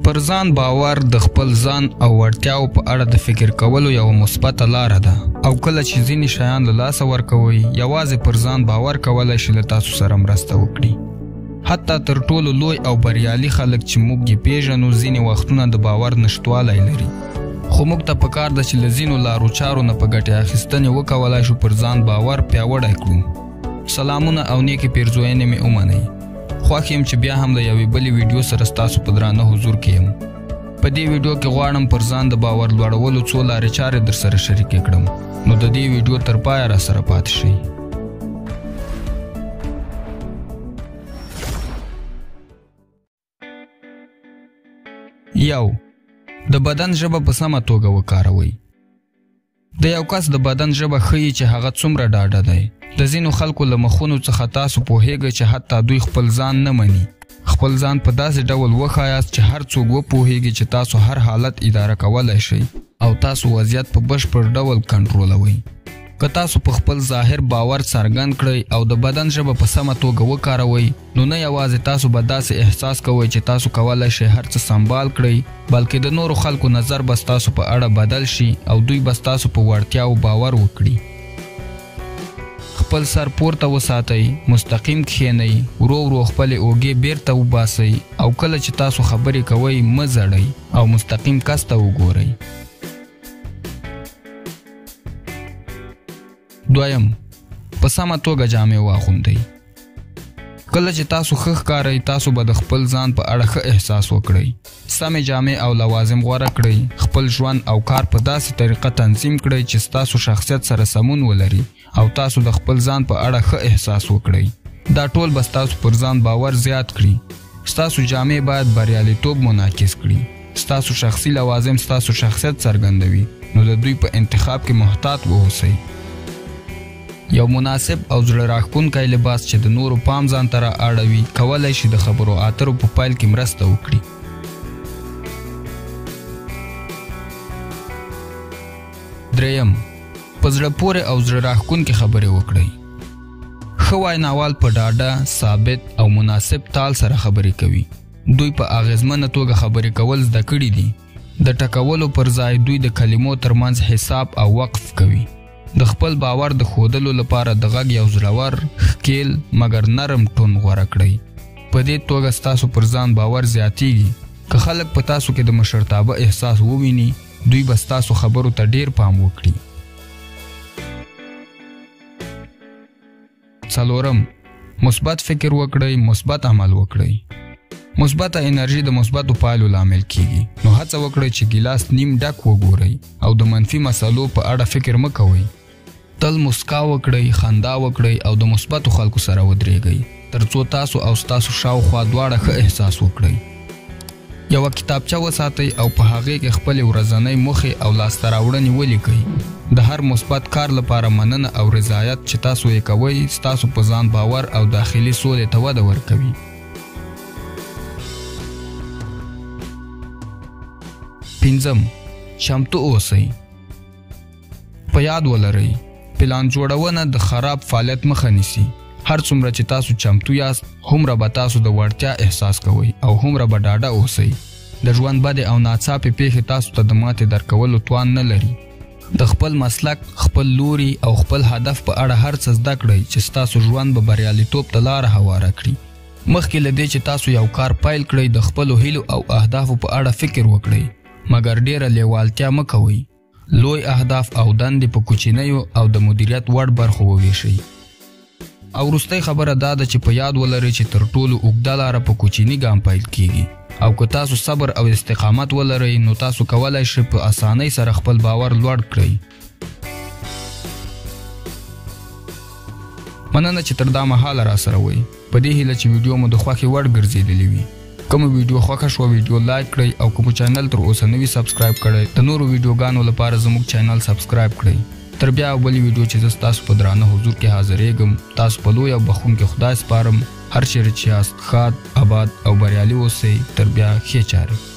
پر ځان باور د خپل ځان او وړتیاو په اړه د فکر کولو یوه مثبته لاره ده، او کله چې ځینې شیان له لاسه ورکوئ، یوازې پر ځان باور کولای شي له تاسو سره مرسته وکړي. حتی تر ټولو لوی او بریالي خلک چې موږ یې پیژنو ځینې وختونه د باور نشتوالی لري، خو موږ ته پکار ده چې له ځینو لارو چارو نه په ګټې اخیستنې وکولای شو پر ځان باور پیاوړی کړو. سلامونه او نیکې پیرزوینې مې ومنئ. خوښ یم چې بیا هم له یوې بلې ویډیو سره ستاسو په درانه حضور کې یم. په دې ویډیو کې غواړم پر ځان د باور لوړولو څو لارې چارې در سره شریکې کړم، نو د دې ویډیو تر پایه را سره پاتې شئ. یو، د بدن ژبه په سمه توګه وکاروئ. د یو کس د بدن ژبه ښیي چې هغه څومره ډاډه دی. د ځینو خلکو له مخونو څخه تاسو پوهیږئ چې حتی دوی خپل ځان نه مني. خپل ځان په داسې ډول وښایاست چې هر څوک وپوهیږي چې تاسو هر حالت اداره کولای شئ او تاسو وضعیت په بشپړ ډول کنټرولوئ. که تاسو په خپل ظاهر باور څرګند کړئ او د بدن ژبه په سمه توګه وکاروئ، نو نه یوازې تاسو به داسې احساس کوئ چې تاسو کولای شئ هر څه سمبال کړئ، بلکې د نورو خلکو نظر به ستاسو په اړه بدل شي او دوی به ستاسو په وړتیاو باور وکړي. خپل سر پورته وساتئ، مستقیم کښېنئ، ورو ورو خپلې اوږې بیرته وباسئ او کله چې تاسو خبرې کوئ مه ځړئ او مستقیم کس ته وګورئ. دویم، په سمه توګه جامې واغوندئ. کله چې تاسو ښه ښکارئ، تاسو به د خپل ځان په اړه ښه احساس وکړئ. سمې جامې او لوازم غوره کړئ. خپل ژوند او کار په داسې طریقه تنظیم کړئ چې ستاسو شخصیت سره سمون ولري او تاسو د خپل ځان په اړه ښه احساس وکړئ. دا ټول به ستاسو پر ځان باور زیات کړي. ستاسو جامې باید بریالیتوب منعکس کړي. ستاسو شخصي لوازم ستاسو شخصیت څرګندوي، نو د دوی په انتخاب کې محتاط واوسئ. یو مناسب او زړه راښکونکی لباس چې د نورو پام ځان ته را اړوي، کولی شي د خبرو اترو په پیل کې مرسته وکړي. دریم، په زړه پورې او زړه راښکونکې خبرې وکړئ. ښه ویناوال په ډاډه، ثابت او مناسب تال سره خبرې کوي. دوی په اغېزمنه توګه خبرې کول زده کړي دي. د ټکولو پر ځای دوی د کلمو ترمنځ حساب او وقف کوي. د خپل باور د ښودلو لپاره د غږ یو زړور، ښکېل مګر نرم ټون غوره کړئ. په دې توګه ستاسو پر ځان باور زیاتیږي. که خلک په تاسو کې د مشرتابه احساس وویني، دوی به ستاسو خبرو ته ډیر پام وکړي. څلورم، مثبت فکر وکړئ، مثبت عمل وکړئ. مثبته انرژي د مثبتو پایلو لامل کیږي، نو هڅه وکړئ چې ګیلاس نیم ډک وګورئ او د منفي مسلو په اړه فکر مه کوئ. تل مسکا وکړئ، خندا وکړئ او د مثبتو خلکو سره ودرېږئ، ترڅو تاسو او ستاسو شاوخوا دواړه ښه احساس وکړئ. یوه کتابچه وساتئ او په هغې کې خپلې ورځنۍ موخې او لاسته راوړنې ولیکئ. د هر مثبت کار لپاره مننه او رضایت چې تاسو یې کوئ، ستاسو په ځان باور او داخلي سولې ته وده ورکوي. پنځم، چمتو اوسئ. په یاد ولرئ، پلان جوړونه د خراب فعالیت مخه نیسي. هر څومره چې تاسو چمتو یاست، هومره به تاسو د وړتیا احساس کوئ او هومره به ډاډه اوسئ. د ژوند بدې او ناڅاپې پیښې تاسو ته د ماتې درکولو توان نه لري. د خپل مسلک، خپل لوري او خپل هدف په اړه هر څه زده کړئ چې ستاسو ژوند به بریالیتوب ته لاره هواره کړي. مخکې له دې چې تاسو یو کار پیل کړئ، د خپلو هیلو او اهدافو په اړه فکر وکړئ، مګر ډیره لیوالتیا مه کوئ. لوی اهداف او دندې په کوچنیو او د مدیریت وړ برخو وویشئ. او وروستۍ خبره دا ده چې په یاد ولرئ چې تر ټولو اوږده لاره په کوچني ګام پیل کیږي، او که تاسو صبر او استقامت ولرئ، نو تاسو کولای شئ په اسانۍ سره خپل باور لوړ کړئ. مننه چې تر دا مهاله را سره وئ. په دې هیله چې ویډیو مو د خوښې وړ ګرځېدلې وي. که مو ویډیو خوښه شوه، ویډیو لایک کړئ او که مو چینل تر اوسه نه وي subscribe کړی، د نورو ویډیوګانو لپاره زموږ چینل subscribe کړئ. تر بیا بلې ویډیو چې زه ستاسو په درانه حضور کې حاضرېږم، تاسو په لوی او بخښونکي خدای سپارم. هر چیرې چې یاست، ښاد، آباد او بریالي اوسئ. تر بیا ښې چارې.